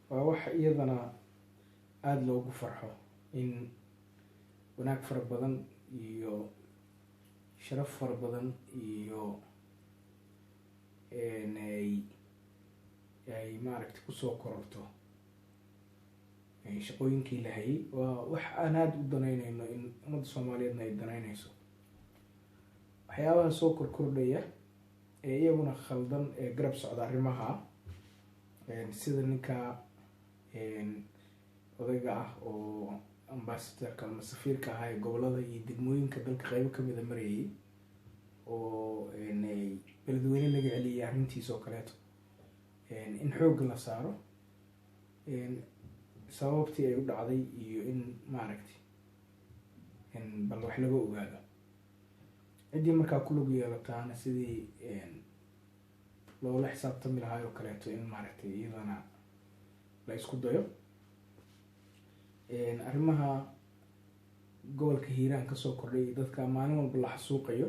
Waa wax iyadana aada loogu farxo in wanaag fara badan iyo sharaf fara badan iyo ay maaragtay kusoo kororto shaqooyinkii la hayay. Waa wax aan aada u danaynayno in ummadda Soomaaliyeedna ay danaynayso. Waxyaabaha soo korkordhaya ee iyaguna khaldan ee garab socda arrimaha, sida ninka odayga ah oo ambassadorka ama safiirka ahaa ee gobolada iyo degmooyinka dalka qeybo kamida marayay oo Beledweyne laga celiyay, arrintiisa oo kaleeto in xoogga la saaro sababtii ay u dhacday iyo in maaragtay bal wax laga ogaado ciddii markaa ku lug yeelataana sidii loola xisaabtami lahaa oo kaleeto, in maaragtay iyadana la isku dayo. Arrimaha gobolka Hiiraan kasoo kordhay iyo dadka maalin walba la xasuuqayo,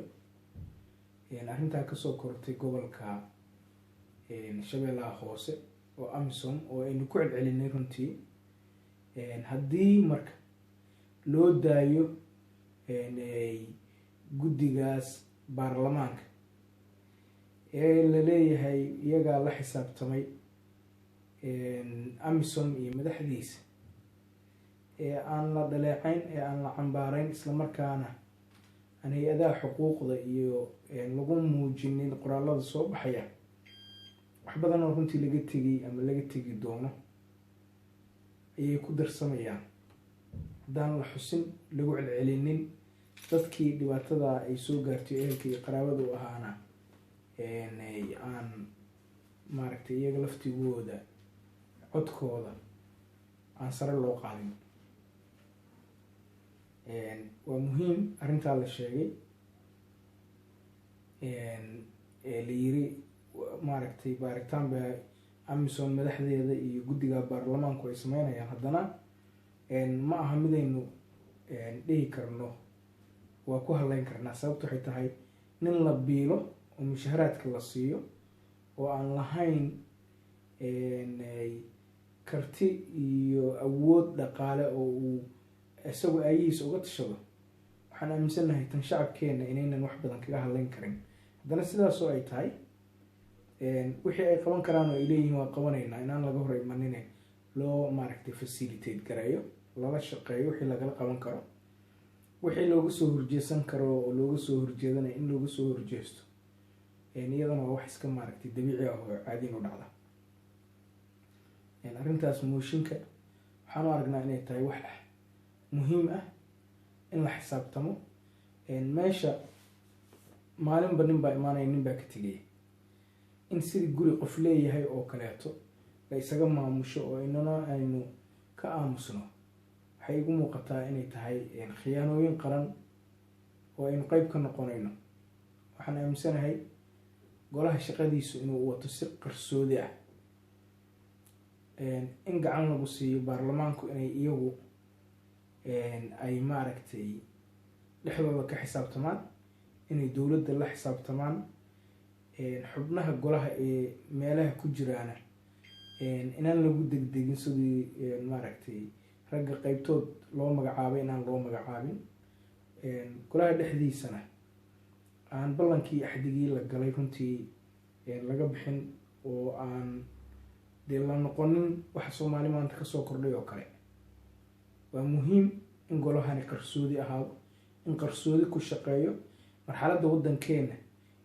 arrintaa kasoo kortay gobolka Shabeellaha Hoose oo AMISOM oo aynu ku celcelinay runtii, haddii marka loo daayo guddigaas baarlamaanka ee la leeyahay iyagaa la xisaabtamay AMISOM iyo madaxdiisa, ee aan la dhaleecayn ee aan la cambaarayn, islamarkaana aan hay-adaha xuquuqda iyo lagu muujinin qoraalada soo baxaya, wax badan oo runtii laga tegay ama laga tegi doono ayay ku darsamayaan haddaan la xusin, lagu celcelinin, dadkii dhibaatada ay soo gaartay, ehelka iyo qaraabada u ahaana aan maaragtay iyaga laftigooda codkooda aan sare loo qaadin. Waa muhiim arrintaa la sheegay ee la yiri maaragtay baaritaan ba AMISOM madaxdeeda iyo guddiga baarlamaanku ay sameynayaan. Haddana ma aha midaynu dhihi karno waa ku hadleyn karnaa. Sababta waxay tahay nin la biilo oo mushaharaadka la siiyo oo aan lahayn karti iyo awood dhaqaale oo uu isagu aayihiisa uga tashado, waxaan aaminsannahay tan shacabkeena inaynan wax badan kaga hadleyn karin. Haddana sidaasoo ay tahay, wixii ay qaban karaan oo ay leeyihiin waa qabanaynaa, inaan laga hor imanine loo maaragtay facilitate gareeyo, lala shaqeeyo wixii lagala qaban karo, wixii looga soo horjeesan karo oo looga soo horjeedanaya in looga soo horjeesto. Iyadana waa wax iska maaragtay dabiici ah oo caadiin u dhacda. Arrintaas mooshinka waxaan u aragnaa inay tahay wax muhiim ah in la xisaabtamo. Meesha maalinba nin baa imaanaya, nin baa ka tegaya, in sidii guri qof leeyahay oo kaleeto la isaga maamusho oo inana aynu ka aamusno, waxay igu muuqataa inay tahay khiyaanooyin qaran oo aynu qeyb ka noqonayno. Waxaan aaminsanahay golaha shaqadiisu inuu wato si qarsoodi ah, in gacan lagu siiyo baarlamaanku inay iyagu ay maaragtay dhexdooda ka xisaabtamaan, inay dowladda la xisaabtamaan, xubnaha golaha ee meelaha ku jiraana inaan lagu degdegin sidii maaragtay ragga qeybtood loo magacaabay inaan loo magacaabin. Golaha dhexdiisana aan ballankii axdigii la galay runtii laga bixin oo aan dee la noqonin waxa Soomaali maanta kasoo kordhay oo kale. Waa muhiim in golahani qarsoodi ahaado, in qarsoodi ku shaqeeyo. Marxaladda waddankeena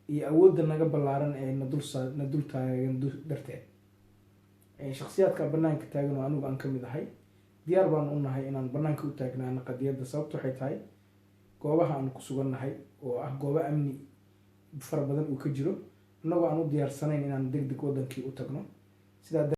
iyo awoodda naga ballaaran ee na dul taagan darteed, shaksiyaadka banaanka taagan oo anigu aan kamid ahay, diyaar baan u nahay inaan banaanka u taagnaano qadiyadda. Sababta waxay tahay goobaha aan ku sugannahay oo ah goobo amni fara badan uu ka jiro, annagoo aan u diyaarsanayn inaan deg deg waddankii u tagno. Sidaa